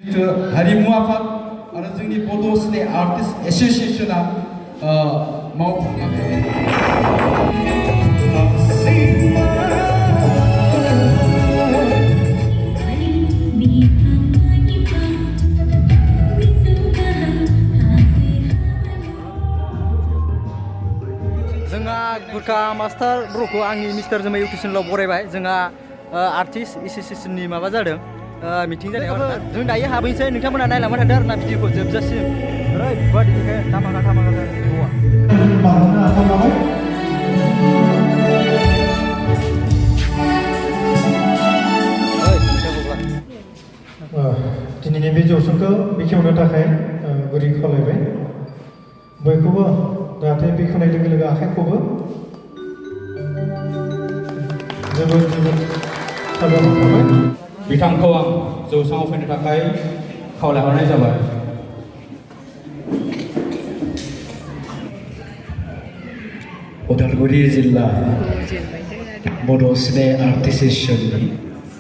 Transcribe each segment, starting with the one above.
हारिमु आफाद आरो जोंनि बड' स्टेट आर्टिस्ट एसोसिएशना मावफुंलाङो। जोंहा गुरखा मास्टार ब्र'खौ आंनि मिस्टार जोमै इउकेसनल' बरायबाय। जोंहा आर्टिस्ट एसोसिएशननि माबा जादों मिटिं जानायाव जों दायो हाबैनोसै। नोंथांमोना नायलांबाय थादों आरोना भिडिअखौ जोबजासिम। ओरैबादि धामाका धामाका भिडिअआ दिनैनि बे जौसांखौ बेखेवनो थाखाय गुरै खावलायबाय बयखौबो जाहाथे बेखेवनाय लोगो लोगो आखाइखौबो जोबोद साबायखर थाबाय। बिथांखौ आं जौसाङाव फैनो थाखाय खावलायहरनाय जाबाय। उदालगुरि जिल्ला बड' स्टेट आर्टिस्ट एसोसिएशननि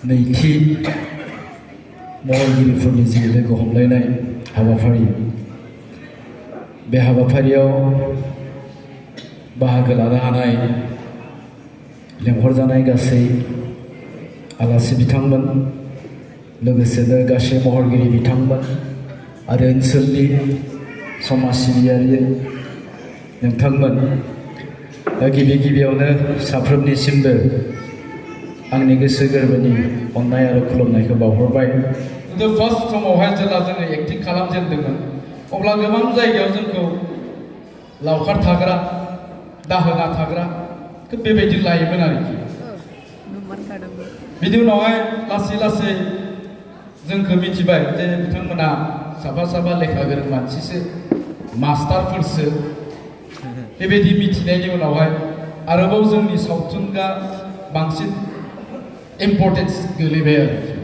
नैथि महरगिरिफोरनि जि लोगो हमलायनाय हाबाफारि, बे हाबाफारियाव बाहागो लानो हानाय लेंहरजानाय गासै आलासि बिथांमोन, लोगोसेनो गासै महरगिरि बिथांमोन आरो ओनसोलनि समाज सिबियारि नोंथांमोन, गिबियावनो साफ्रोमनिसिमबो आंनि गोसो गोरबोनि अननाय आरो खुलुमनायखौ बावहरबाय। फार्स्ट समावहाय जेब्ला जोङो एक्टिं खालामजेनदोंमोन अब्ला गोबां जायगायाव जोंखौ लावखार थाग्रा, दाहोना थाग्रा बेबायदि लायोमोन आरोखि। बिनि उनावहाय लासै लासै जोंखौ मिथिबाय जे बिथांमोना साफा साफा लेखा गोरों मानसिसो, मास्टारफोरसो। बेबायदि मिथिनायनि उनावहाय आरोबाव जोंनि सावथुनगा बांसिन इम्पर्टेन्स गोलैबाय आरोखि।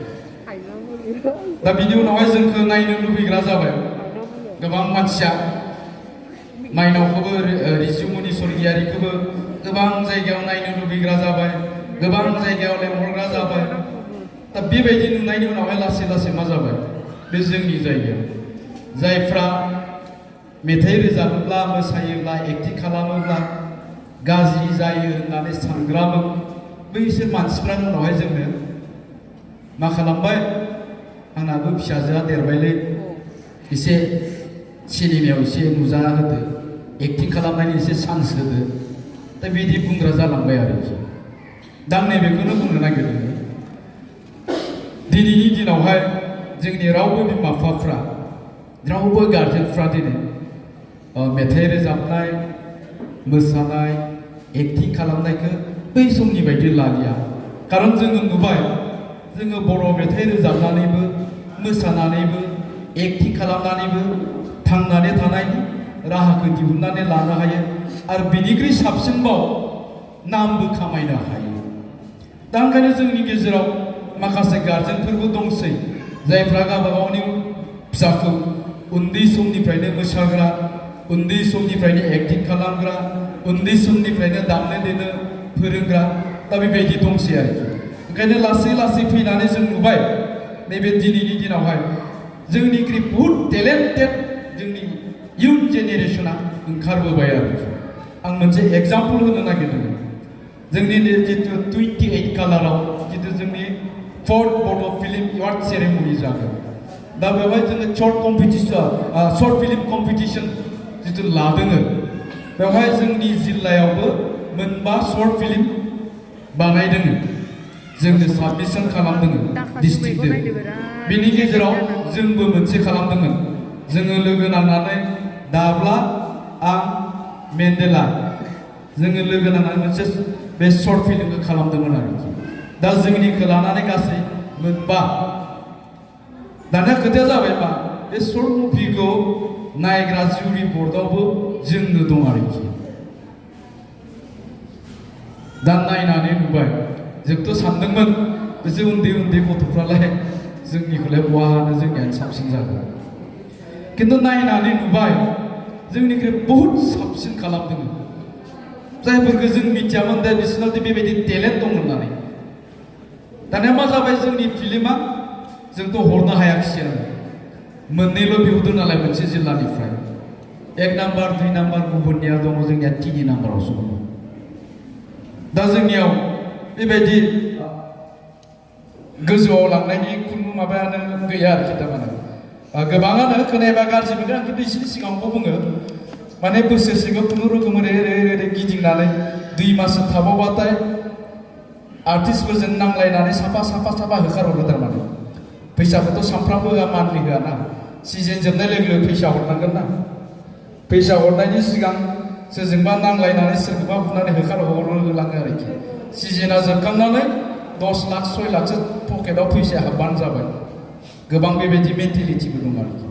दा बिनि उनावहाय जोंखौ नायनो लुबैग्रा जाबाय गोबां मानसिया। माइनावखौबो रिजुमुनि सरगियारिखौबो गोबां जायगायाव नायनो लुबैग्रा जाबाय, गोबां जायगायाव लेंहरग्रा जाबाय। दा बेबायदि नुनायनि उनावहाय लासै लासै मा जाबाय, बे जोंनि जायगायाव जायफ्रा मेथाइ रोजाबोब्ला, मोसायोब्ला, एक्टिं खालामोब्ला गाज्रि जायो होननानै सानग्रामोन, बैसोर मानसिफ्रा उनावहाय जोंनो मा खालामबाय, आंनाबो फिसाजोआ देरबायलै, एसे सिनेमायाव एसे नुजा होदो, एक्टिं खालामनायनि एसे चान्स होदो। दा बिदि बुंग्रा जालांबाय आरोखि। दा आं नैबेखौनो बुंनो नागिरदों, दिनैनि दिनावहाय जोंनि रावबो बिमा बिफाफ्रा, रावबो गार्जेनफ्रा दिनै मेथाइ रोजाबनाय, मोसानाय, एक्टिं खालामनायखौ बै समनि बायदि लालिया। खारन जोङो नुबाय, जोङो बर' मेथाइ रोजाबनानैबो, मोसानानैबो, एक्टिं खालामनानैबो थांनानै थानायनि राहाखौ दिहुननानै लानो हायो आरो बिनिख्रुइ साबसिनबाव नामबो खामायनो हायो। दा ओंखायनो जोंनि गेजेराव माखासे गार्जेनफोरबो दंसै जायफ्रा गावबा गावनि फिसाखौ उन्दै समनिफ्रायनो मोसाग्रा, उन्दै समनिफ्रायनो एक्टिं खालामग्रा, उन्दै समनिफ्रायनो दामनो देनो फोरोंग्रा, दा बेबायदि दंसै आरोखि। ओंखायनो लासै लासै फैनानै जों नुबाय नैबे दिनैनि दिनावहाय जोंनिख्रुइ बहुद टेलेन्टेड जोंनि इयुन जेनेरेशना ओंखारबोबाय आरोखि। आं मोनसे एग्जाम्पल होनो नागिरदों। जोंनि जितु 28 कालाराव जितु जोंनि 4th बड' फिल्म एवार्ड सेरेमनि जागोन। दा बेवहाय जोङो शर्ट फिल्म कम्पिटिशन जितु लादों, बेवहाय जोंनि जिल्लायावबो मोनबा शर्ट फिल्म बानायदों, जोंनो साबमिसन खालामदों डिस्ट्रिक्टजों। बिनि गेजेराव जोंबो मोनसे खालामदोंमोन। जोङो लोगो नांनानै दाब्ला, आं, मेन्डेला, जोङो लोगो नांनानै मोनसे बे शर्ट फिल्मखौ खालामदोंमोन आरोखि। दा जोंनिखौ लानानै गासै मोनबा। दाना खोथाया जाबाय मा, बे शर्ट मुभिखौ नायग्रा जुरि बर्डआवबो जोंनो दं आरोखि। दा नायनानै नुबाय, जोंथ' सानदोंमोन बिसोर उन्दै उन्दै गथ'फ्रालाय जोंनिखौलाय बहानो जोंनियानो साबसिन जागोन। खिन्थु नायनानै नुबाय जोंनिख्रुइ बहुद साबसिन खालामदों। जायफोरखौ जों मिथियामोन दा बिसोरनाव बेबायदि टेलेन्ट दं होननानै। दानिया मा जाबाय, जोंनि फिल्मा जोंथ' हरनो हायाखिसै आरो मोननैल' बिहरदों नालाय मोनसे जिल्लानिफ्राय 1 नाम्बार 2 नाम्बार गुबुननिया दङ जोंनिया 3 नाम्बारावसो दङ दा जोंनियाव बेबायदि गोजौआव लांनायनि खुनु माबायानो गैया आरोखि थारमाने गोबाङानो खोनायोबा गाज्रि मोनो आं खिन्थु एसे सिगाङावबो बुङो माने बोसोरसेखौ खुनुरुखुम ओरै गिदिंनानै 2 मास थाबावबाथाय आर्टिस्टफोरजों नांलायनानै साफा होखारहरो थारमाने फैसाखौथ' सानफ्रामबो होआ मान्थलि होआ ना सिजन जोबनाय लोगो फैसा हरनांगोन ना फैसा हरनायनि सिगां सोरजोंबा नांलायनानै सोरखौबा बुनानै होलाङो आरोखि सिजोना जोबखांनानै 10 लाख 6 लाखसो पकेटाव फैसा हाबबानो जाबाय गोबां बेबायदि मेन्टेलिटिबो दं आरोखि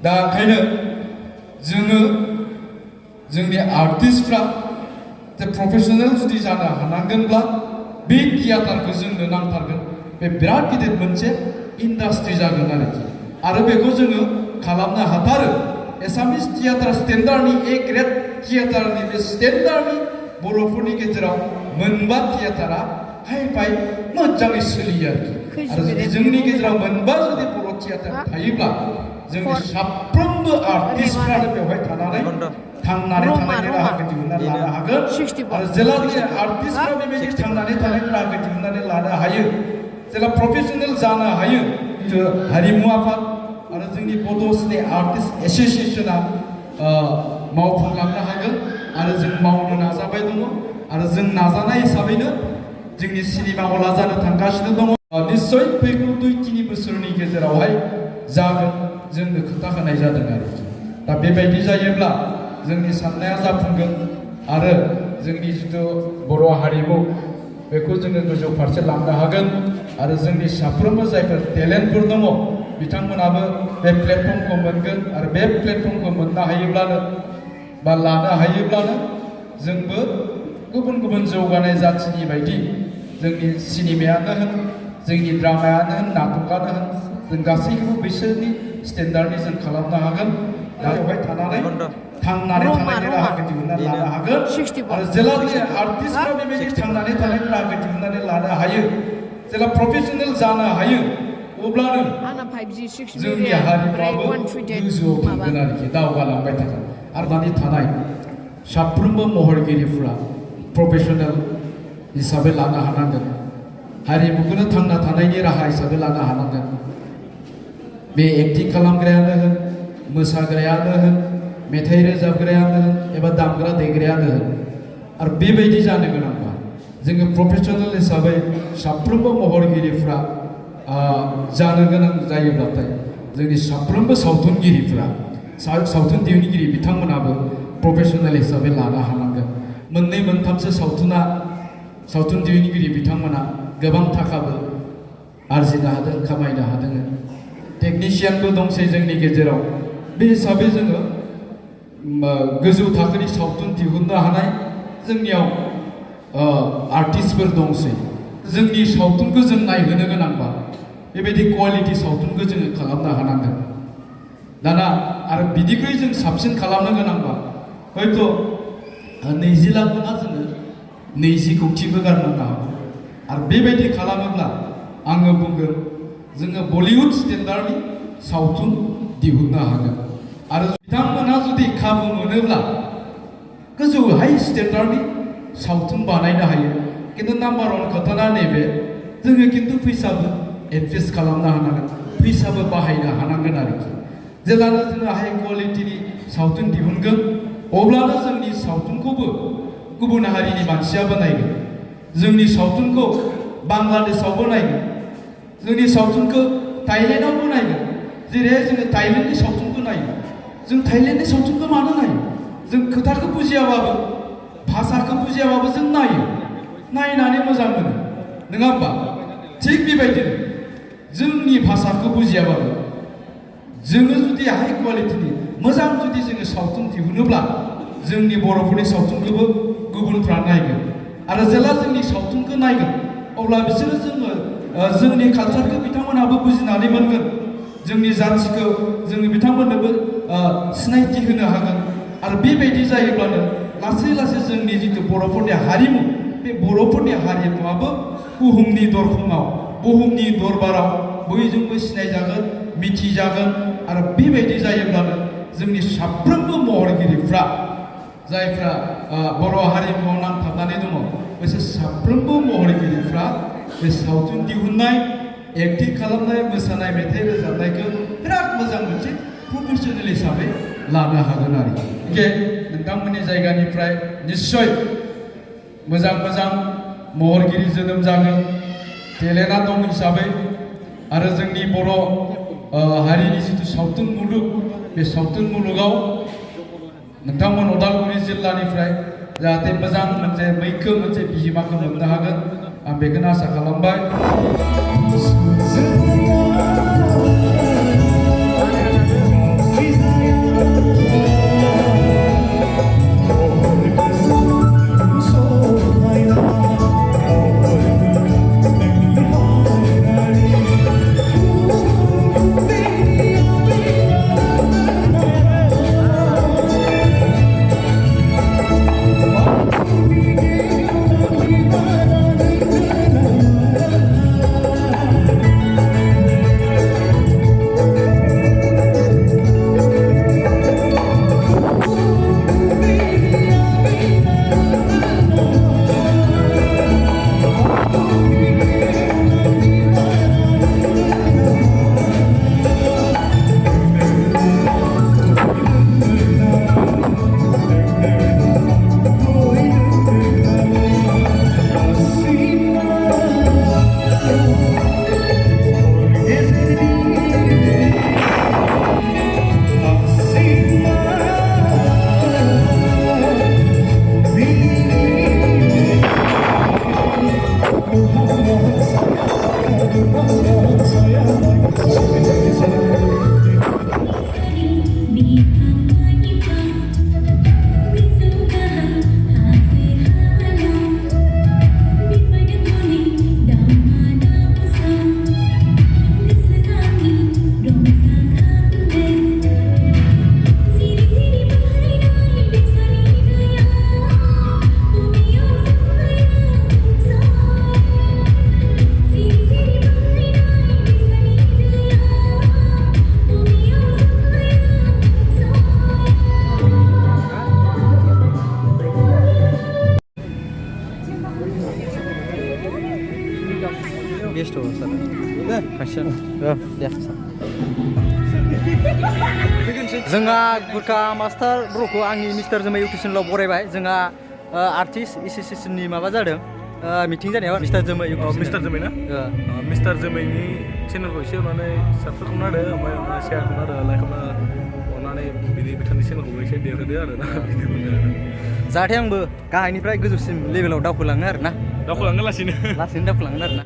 दा ओंखायनो जोङो जोंनि आर्टिस्टफ्रा जे प्रफेसनेल जुदि जानो हानांगोनब्ला बे थियाटारखौ जोंनो नांथारगोन बे बिराद गिदिर मोनसे इन्डास्ट्रि जागोन आरोखि आरो बेखौ जोङो खालामनो हाथारो एसामिस थियाटार स्टेन्डार्डनि ए ग्रेड थियाटारनि बे स्टेन्डार्डनि बर'फोरनि गेजेराव मोनबा थियाटारा हाय मोजाङै सोलियो आरोखि आरो जोंनि गेजेराव मोनबा जुदि बर' थियाटार थायोब्ला जोंनि साफ्रोमबो आर्टिस्टफ्रानो बेवहाय थानानै थांनानै थानायनि राहाखौ दिहुननानै लानो हागोन आरो जेला आर्टिस्टफ्रा बेबायदि थांनानै थानायनि राहाखौ दिहुननानै लानो हायो जेला प्रफेसनेल जानो हायो हारिमु आफाद आरो जोंनि बड'सनि आर्टिस्ट एस'सिएशना मावफुंलांनो हागोन आरो जों मावनो नाजाबाय दङ आरो जों नाजानाय हिसाबैनो जोंनि सिनेमा हला जानो थांगासिनो दङ निश्चय फैगौ 2-3 बोसोरनि गेजेरावहाय जागोन जोंनो खोथा होनाय जादों आरोखि दा बेबायदि जायोब्ला जोंनि साननाया जाफुंगोन आरो जोंनि जिथु बर' हारिमु बेखौ जोङो गोजौ फारसे लांनो हागोन आरो जोंनि साफ्रोमबो जायफोर टेलेन्टफोर दङ बिथांमोनाबो बे प्लेटफर्मखौ मोनगोन आरो बे प्लेटफर्मखौ मोननो हायोब्लानो बा लानो हायोब्लानो जोंबो गुबुन जौगानाय जाथिनि बायदि जोंनि सिनेमायानो होन जोंनि ड्रामायानो होन नाटकानो होन जों गासैखौबो बिसोरनि स्टेन्डार्डनि जों खालामनो हागोन दा बेवहाय थानानै थांनानै थानायनि राहाखौ दिहुननानै लानो हागोन आरो जेला आर्टिस्टफ्रा बेबायदि थांनानै थानायनि राहाखौ दिहुननानै लानो हायो जेला प्रफेसनेल जानो हायो अब्लानो जोंनि हारिमुआबो गोजौआव थांगोन आरोखि दावगालांबाय थागोन आरो दानि थानाय साफ्रोमबो महरगिरिफ्रा प्रफेसनेल हिसाबै लानो हानांगोन हारिमुखौनो थांना थानायनि राहा हिसाबै लानो हानांगोन बे एक्टिं खालामग्रायानो होन मोसाग्रायानो होन मेथाइ रोजाबग्रायानो होन एबा दामग्रा देग्रायानो होन आरो बेबायदि जानो गोनांबा जोङो प्रफेसनेल हिसाबै साफ्रोमबो महरगिरिफ्रा जानो गोनां जायोब्लाथाय जोंनि साफ्रोमबो सावथुनगिरिफ्रा सावथुन दिहुनगिरि बिथांमोनाबो प्रफेसनेल हिसाबै लानो हानांगोन मोननै मोनथामसो सावथुन दिहुनगिरि बिथांमोना गोबां थाखाबो आरजिनो हादों खामायनो हादों टेकनिशियानबो दंसै जोंनि गेजेराव बे हिसाबै जोङो गोजौ थाखोनि सावथुन दिहुननो हानाय जोंनियाव आर्टिस्टफोर दंसै जोंनि सावथुनखौ जों नायहोनो गोनांबा बेबायदि क्वालिटि सावथुनखौ जोङो खालामनो हानांगोन दाना आरो बिनिख्रुइ जों साबसिन खालामनो गोनांबा हयथ' 20 लाख नङा जोङो 20 कौटिबो गारनांनो हागौ आरो बेबायदि खालामोब्ला आङो बुंगोन जोङो बलिउड स्टेन्डार्डनि सावथुन दिहुननो हागोन आरो बिथांमोनहा जुदि खाबु मोनोब्ला गोजौ हाई स्टेन्डार्डनि सावथुन बानायनो हायो किन्तु नाम्बार 1 खोथाना नैबे जोङो किन्तु फैसाबो इनभेस्ट खालामनो हानांगोन फैसाबो बाहायनो हानांगोन आरोखि जेब्लानो जोङो हाई क्वालिटिनि सावथुन दिहुनगोन अब्लानो जोंनि सावथुनखौबो गुबुन हारिनि मानसियाबो नायगोन जोंनि सावथुनखौ बांलादेशआवबो नायगोन जोंनि सावथुनखौ थाइलेण्डआवबो नायगोन जेरैहाय जोङो थाइलेण्डनि सावथुनखौ नायो जों थाइलेण्डनि सावथुनखौ मानो नायो जों खोथाखौ बुजियाबाबो भाषाखौ बुजियाबाबो जों नायो नायनानै मोजां मोनो नङा होमबा थिग बेबायदिनो जोंनि भाषाखौ बुजियाबाबो जोङो जुदि हाई क्वालिटिनि मोजां जुदि जोङो सावथुन दिहुनोब्ला जोंनि बर'फोरनि सावथुनखौबो गुबुनफ्रा नायगोन आरो जेला जोंनि सावथुनखौ नायगोन अब्ला बिसोरो जोंनि कालचारखौ बिथांमोनाबो बुजिनानै मोनगोन जोंनि जाथिखौ जोङो बिथांमोननोबो सिनायथि होनो हागोन आरो बेबायदि जायोब्लानो लासै लासै जोंनि जिथु बर'फोरनि हारिमु बे बर'फोरनि हारिमुआबो बुहुमनि दरखङाव बुहुमनि दरबाराव बयजोंबो सिनायजागोन मिथिजागोन आरो बेबायदि जायोब्लानो जोंनि साफ्रोमबो महरगिरिफ्रा जायफ्रा बर' हारिमुआव नांथाबनानै दङ बिसोर साफ्रोमबो महरगिरिफ्रा बे सावथुन दिहुननाय एक्टिं खालामनाय मोसानाय मेथाइ रोजाबनायखौ बिराद मोजां मोनसे प्रफेसनेल हिसाबै लानो हागोन आरो नोंथांमोननि जायगानिफ्राय निश्चय मोजां मोजां महरगिरि जोनोम जागोन टेलेन्टआ दं हिसाबै आरो जोंनि बर' हारिनि जिथु सावथुन मुलुग बे सावथुन मुलुगाव नोंथांमोन उदालगुरि जिल्लानिफ्राय जाहाथे मोजां मोनसे मैखोम मोनसे बिहोमाखौ मोननो हागोन आं बेखौनो आसा खालामबाय जोंहा गुरखा मास्टार ब्र'खौ आंनि मिस्टार जोमै इउकेसनाव बरायबाय जोंहा आर्टिस्ट एस'सिएशननि माबा जादों मिटिं जानायाव मिस्टार जोमै मिस्टार जोमै ना मिस्टार जोमैनि चेनेलखौ एसे अननानै साबस्क्राइब खालामना होदो ओमफ्राय शेयार खालामना होदो लाइक खालामना अननानै बिथांनि चेनेलखौबो एसे देरहोदो आरो ना बिदि बुंदो जाहाथे आंबो गाहायनिफ्राय गोजौसिम लेभेलाव दावखोलाङो आरो ना दावखोलांगोन लासैनो दावखोलांगोन आरो ना